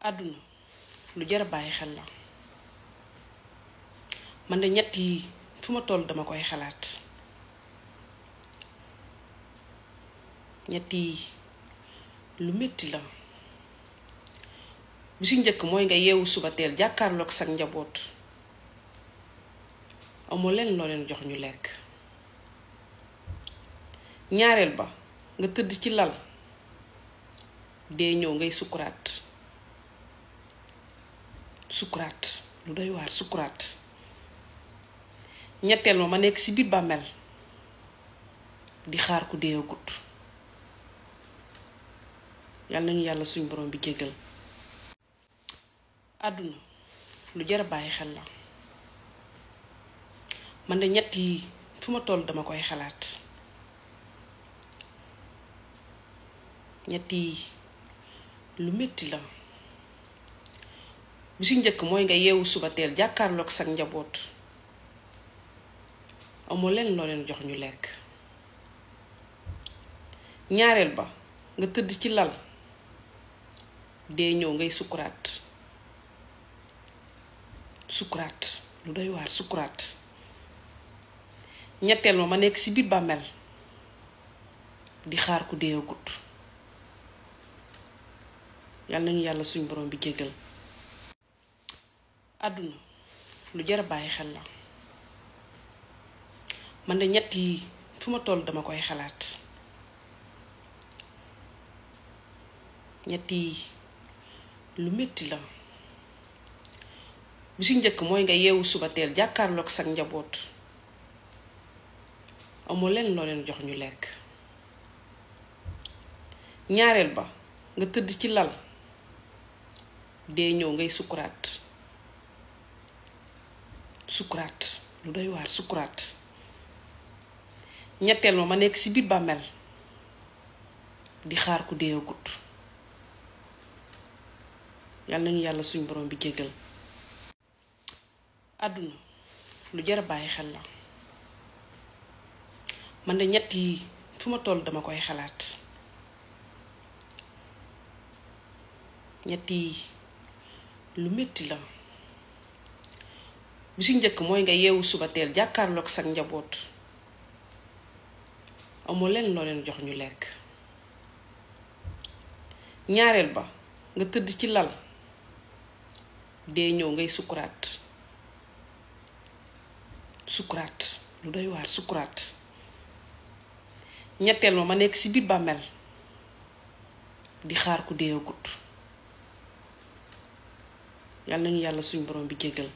àdduna lu jar a bàyyi xel la man de ñett yi fu ma toll dama koy xalaat. ñett yi lu metti la. bu si njëkk mooy nga yeewu suba teel jàkkaarloog sag njaboot amoo leen loo leen jox ñu lekk. ñaareel ba nga tëdd ci lal dee ñëw ngay sukuraat lu doy waar sukuraat. ñetteel ma nekk ci biir bàmmeel di xaar ku deewagut. yàlla nañu yàlla suñ borom bi jéggal. àdduna lu jar a bàyyi xel la man de ñett yi fu ma toll dama koy xalaat. ñett yi lu metti la. bu si njëkk mooy nga yeewu suba teel jàkkaarloog sag njaboot amoo leen loo leen jox ñu lekk. ñaareel ba nga tëdd ci lal dee ñëw ngay sukuraat lu doy waar sukuraat. ñetteel ma nekk ci biir bàmmeel di xaar ku deewagut. yàlla nañu yàlla suñ borom bi jéggal. àdduna lu jar a bàyyi xel la man de ñett yi fu ma toll dama koy xalaat. ñett yi lu metti la. bu si njëkk mooy nga yeewu suba teel jàkkaarloog sag njaboot amoo leen loo leen jox ñu lekk. ñaareel ba nga tëdd ci lal dee ñëw ngay sukuraat lu doy waar sukuraat. ñetteel ma nekk ci biir bàmmeel di xaar ku deewagut. yàlla nañu yàlla suñ borom bi jéggal. àdduna lu jar a bàyyi xel la man de ñett yi fu ma toll dama koy xalaat. ñett yi lu metti la. bu si njëkk mooy nga yeewu suba teel jàkkaarloog sag njaboot amoo leen loo leen jox ñu lekk. ñaareel ba nga tëdd ci lal dee ñëw ngay sukuraat lu doy waar sukuraat. ñetteel ma nekk ci biir bàmmeel di xaar ku deewagut. yàlla nañu yàlla suñ borom bi jéggal.